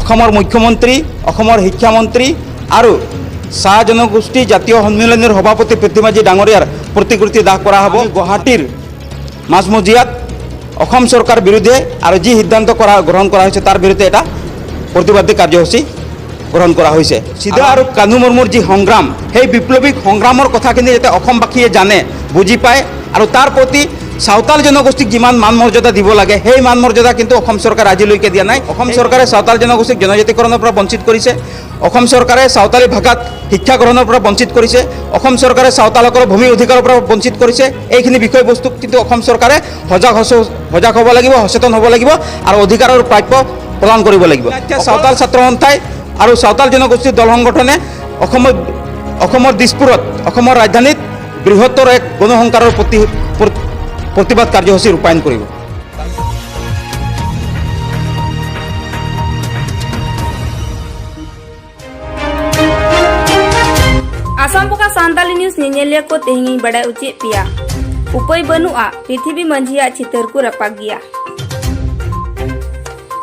অসমৰ মুখ্যমন্ত্ৰী, অসমৰ শিক্ষামন্ত্ৰী আৰু চাহ জনগোষ্ঠী জাতীয় সন্মিলনীৰ সভাপতি পৃথ্বী মাঝি ডাঙৰীয়াৰ প্ৰতিকৃতি দাহ কৰা হ'ব। গুৱাহাটীৰ মাজমজিয়াত অসম চৰকাৰ বিৰুদ্ধে আৰু যি সিদ্ধান্ত গ্ৰহণ কৰা হৈছে তাৰ বিৰুদ্ধে এটা প্ৰতিবাদী কাৰ্যসূচী গ্ৰহণ কৰা হৈছে। সিধা আৰু কানু মুৰ্মুৰ যি সংগ্ৰাম, সেই বিপ্লৱিক সংগ্ৰামৰ কথাখিনি যাতে অসমবাসীয়ে জানে, বুজি পায় আৰু তাৰ প্ৰতি সাঁওতাল জনগোষ্ঠীক যিমান মান মৰ্যাদা দিব লাগে সেই মান মৰ্যাদা কিন্তু অসম চৰকাৰে আজিলৈকে দিয়া নাই। অসম চৰকাৰে সাঁওতাল জনগোষ্ঠীক জনজাতিকৰণৰ পৰা বঞ্চিত কৰিছে, অসম চৰকাৰে সাঁওতালী ভাষাত শিক্ষা গ্ৰহণৰ পৰা বঞ্চিত কৰিছে, অসম চৰকাৰে সাঁওতালসকলৰ ভূমি অধিকাৰৰ পৰা বঞ্চিত কৰিছে। এইখিনি বিষয়বস্তুক কিন্তু অসম চৰকাৰে সজাগ হ'ব লাগিব, সচেতন হ'ব লাগিব আৰু অধিকাৰৰ প্ৰাপ্য প্ৰদান কৰিব লাগিব। এতিয়া সাঁওতাল ছাত্ৰ সন্থাই আৰু সাঁওতাল জনগোষ্ঠীৰ দল সংগঠনে অসমৰ দিছপুৰত, অসমৰ ৰাজধানীত বৃহত্তৰ এক গণসংকাৰৰ প্ৰতিবাদ কাৰ্যসূচী ৰূপায়ণ কৰিব। आसाम पोका सांताली न्यूज नेनेलिया को तेहिंगी बड़ाय उचित पिया उपाय बनुआ पृथ्वी मंझिया चितर को रपाक गया।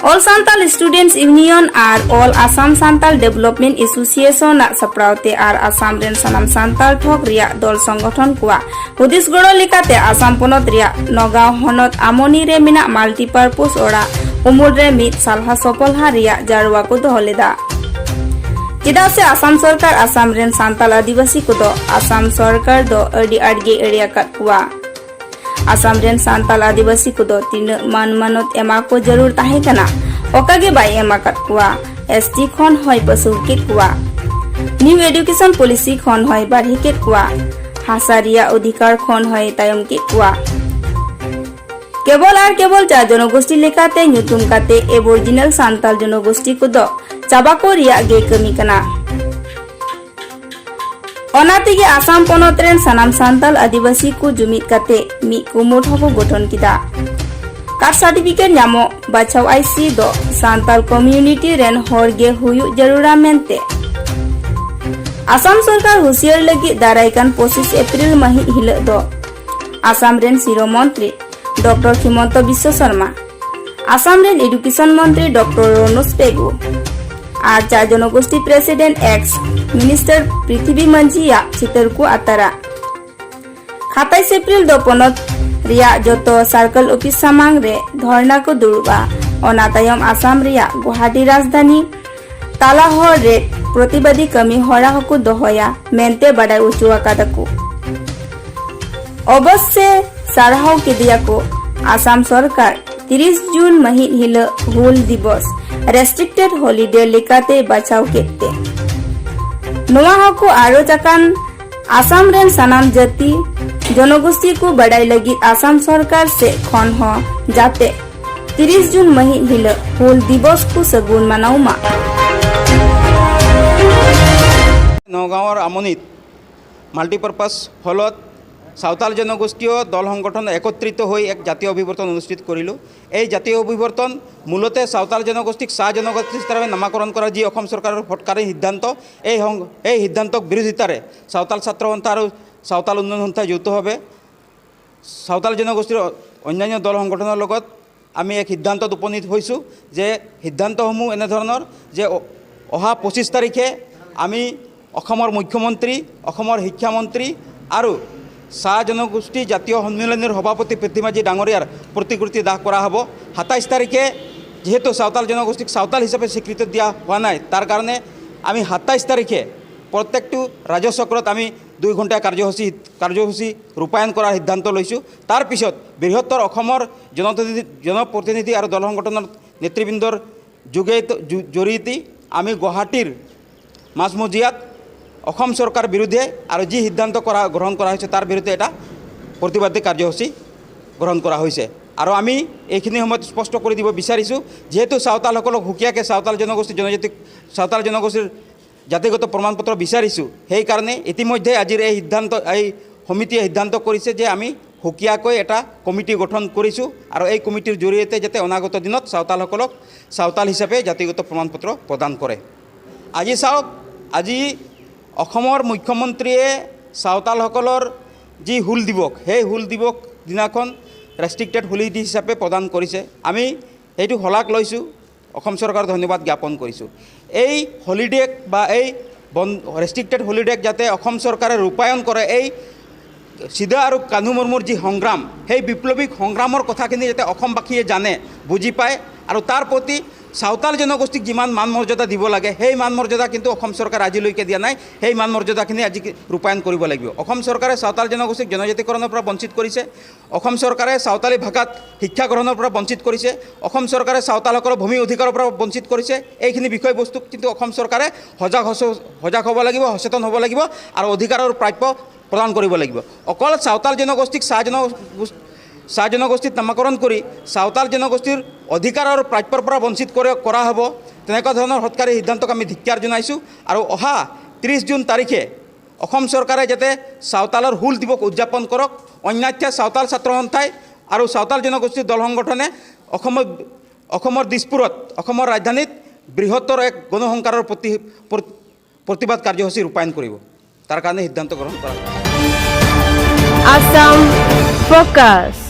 All Santal students union are all Assam Santal development association सपड़ावते are Assam rain सानाम सांताल ठोक रिया दल संगठन कुआ हुदिस गड़ो लेकाते आसाम पनत रिया नगांव हनत आमोनी रे मेना माल्टीपारपोज ओड़ा उमुल रे मिद सालहा सफलहा रिया जारवा को दोहो लेदा। चेदा से आसाम सरकार आसाम रेन सांताल आदिवासी को दो आसाम सरकार दो अडी आड़गे एड़िया काट कुआ। आसाम रेन सांताल आदिवासी को दो तीन मान मानत एमा को जरूर ताहे कना ओकागे बाय एमा काट कुआ। एसटी खन होय पसु के कुआ, न्यू एजुकेशन पॉलिसी खन होय बाढ़ी के कुआ, हासारिया अधिकार खन होय तायम के कुआ। केवल are केवल जा जनगोष्ठी लेकाते ᱧᱩᱛᱩᱢ काते एबोरिजिनल सांताल जनगोष्ठी को दो चाबा को रिया गे कमी कना। ओना तेगे आसाम पनत रेन सानाम सांताल आदिवासी को जुमिद काते मिद कुमुट होको गठन किदा। कास्ट सर्टिफिकेट नामो बाछाव आईसी दो सांताल कम्युनिटी रेन हर गे हुयु जरूरा मेनते आसाम सरकार हुसियार लगी दारायकान 25 एप्रिल माही हिलक दो आसाम रेन सिरो मंत्री doctor Himanta Biswa Sharma, Assam rain education मंत्री डॉक्टर रनोज पेगु are चार जनगोष्ठी प्रेसिडेंट एक्स मिनिस्टर पृथ्वी मंझिया चितर को आतारा। 27 एप्रिल दो पनत रिया जतो सर्कल ऑफिस सामांग रे धरना को दुड़ुबा। ओना तायम आसाम रिया गुवाहाटी राजधानी तालाहर रे प्रतिबादी कमी हरा हकु दोहया मेनते बाडाय उचु आकादाकु। अवश्य सारहाव केदिया को आसाम सरकार 30 जून महित हिल हुल दिवस रेस्ट्रिक्टेड हॉलिडे लेकाते बाछाव केते। नोआ हकु आरो चाकान आसाम रेन सानाम जाति जनगोष्ठी को बड़ाई लगी आसाम सरकार से खन हो जाते 30 जून महित हिल हुल दिवस को सगुन मनाव मा। नगाঁৱৰ আমনিত মাল্টিপাৰপাছ হলত সাঁওতাল জনগোষ্ঠীয় দল সংগঠন একত্ৰিত হৈ এক জাতীয় অভিৱৰ্তন অনুষ্ঠিত কৰিলোঁ। এই জাতীয় অভিৱৰ্তন মূলতে সাঁওতাল জনগোষ্ঠীক চাহ জনগোষ্ঠী হিচাপে নামাকৰণ কৰাৰ যি অসম চৰকাৰৰ ফটকাৰী সিদ্ধান্ত, এই সিদ্ধান্তক বিৰোধিতাৰে সাঁওতাল ছাত্ৰ সন্থা আৰু সাঁওতাল উন্নয়ন সন্থাই যৌথভাৱে সাঁওতাল জনগোষ্ঠীৰ অন্যান্য দল সংগঠনৰ লগত আমি এক সিদ্ধান্তত উপনীত হৈছোঁ যে সিদ্ধান্তসমূহ এনেধৰণৰ যে অহা 25 তাৰিখে আমি অসমৰ মুখ্যমন্ত্ৰী, অসমৰ শিক্ষামন্ত্ৰী আৰু চাহ জনগোষ্ঠী জাতীয় সন্মিলনীৰ সভাপতি পৃথ্বী মাঝি ডাঙৰীয়াৰ প্ৰতিকৃতি দাহ কৰা হ'ব। 27 তাৰিখে যিহেতু সাঁওতাল জনগোষ্ঠীক সাঁওতাল হিচাপে স্বীকৃতি দিয়া হোৱা নাই, তাৰ কাৰণে আমি 27 তাৰিখে প্ৰত্যেকটো ৰাজচক্ৰত আমি 2 ঘণ্টা কাৰ্যসূচী ৰূপায়ণ কৰাৰ সিদ্ধান্ত লৈছোঁ। তাৰপিছত বৃহত্তৰ অসমৰ জনপ্ৰতিনিধি আৰু দল সংগঠনৰ নেতৃবৃন্দৰ জৰিয়তে আমি গুৱাহাটীৰ মাজমজিয়াত অসম চৰকাৰ বিৰুদ্ধে আৰু যি সিদ্ধান্ত গ্ৰহণ কৰা হৈছে তাৰ বিৰুদ্ধে এটা প্ৰতিবাদী কাৰ্যসূচী গ্ৰহণ কৰা হৈছে। আৰু আমি এইখিনি সময়ত স্পষ্ট কৰি দিব বিচাৰিছোঁ, যিহেতু সাঁওতালসকলক সুকীয়াকৈ সাঁওতাল জনগোষ্ঠী জনজাতি সাঁওতাল জনগোষ্ঠীৰ জাতিগত প্ৰমাণপত্ৰ বিচাৰিছোঁ, সেইকাৰণে ইতিমধ্যে আজিৰ এই সিদ্ধান্ত এই সমিতিয়ে সিদ্ধান্ত কৰিছে যে আমি সুকীয়াকৈ এটা কমিটি গঠন কৰিছোঁ আৰু এই কমিটিৰ জৰিয়তে যাতে অনাগত দিনত সাঁওতালসকলক সাঁওতাল হিচাপে জাতিগত প্ৰমাণপত্ৰ প্ৰদান কৰে। আজি চাওক, আজি অসমৰ মুখ্যমন্ত্ৰীয়ে সাঁওতালসকলৰ যি হুল দিৱস, সেই হুল দিৱস দিনাখন ৰেষ্ট্ৰিক্টেড হলিডে হিচাপে প্ৰদান কৰিছে। আমি সেইটো শলাগ লৈছোঁ। অসম চৰকাৰক ধন্যবাদ জ্ঞাপন কৰিছোঁ। এই হলিডেক বা এই বন ৰেষ্ট্ৰিক্টেড হলিডেক যাতে অসম চৰকাৰে ৰূপায়ণ কৰে, এই সিধা আৰু কানহু মুৰ্মুৰ যি সংগ্ৰাম, সেই বিপ্লৱিক সংগ্ৰামৰ কথাখিনি যাতে অসমবাসীয়ে জানে, বুজি পায় আৰু তাৰ প্ৰতি চাওতাল জনগোষ্ঠীক যিমান মান মৰ্যাদা দিব লাগে, সেই মান মৰ্যাদা কিন্তু অসম চৰকাৰে আজিলৈকে দিয়া নাই। সেই মান মৰ্যাদাখিনি আজি ৰূপায়ণ কৰিব লাগিব। অসম চৰকাৰে চাওতাল জনগোষ্ঠীক জনজাতিকৰণৰ পৰা বঞ্চিত কৰিছে। অসম চৰকাৰে চাওতালী ভাষাত শিক্ষা গ্ৰহণৰ পৰা বঞ্চিত কৰিছে। অসম চৰকাৰে চাওতালসকলৰ ভূমি অধিকাৰৰ পৰা বঞ্চিত কৰিছে। এইখিনি বিষয়বস্তুক কিন্তু অসম চৰকাৰে সজাগ হ'ব লাগিব, সচেতন হ'ব লাগিব আৰু অধিকাৰৰ প্ৰাপ্য প্ৰদান কৰিব লাগিব। অকল চাওতাল জনগোষ্ঠীক চাহ জনগোষ্ঠীত নামাকৰণ কৰি চাওতাল জনগোষ্ঠীৰ অধিকাৰ আৰু প্ৰাপ্যৰ পৰা বঞ্চিত কৰা হ'ব, তেনেকুৱা ধৰণৰ হঠকাৰী সিদ্ধান্তক আমি ধিক্কাৰ জনাইছোঁ। আৰু অহা 30 জুন তাৰিখে অসম চৰকাৰে যাতে চাওতালৰ হুল দিৱস উদযাপন কৰক, অন্যথা চাওতাল ছাত্ৰ সন্থাই আৰু চাওতাল জনগোষ্ঠীৰ দল সংগঠনে অসমৰ দিছপুৰত, অসমৰ ৰাজধানীত বৃহত্তৰ এক গণসংকাৰৰ প্ৰতিবাদ কাৰ্যসূচী ৰূপায়ণ কৰিব, তাৰ কাৰণে সিদ্ধান্ত গ্ৰহণ কৰা। Assam Focus.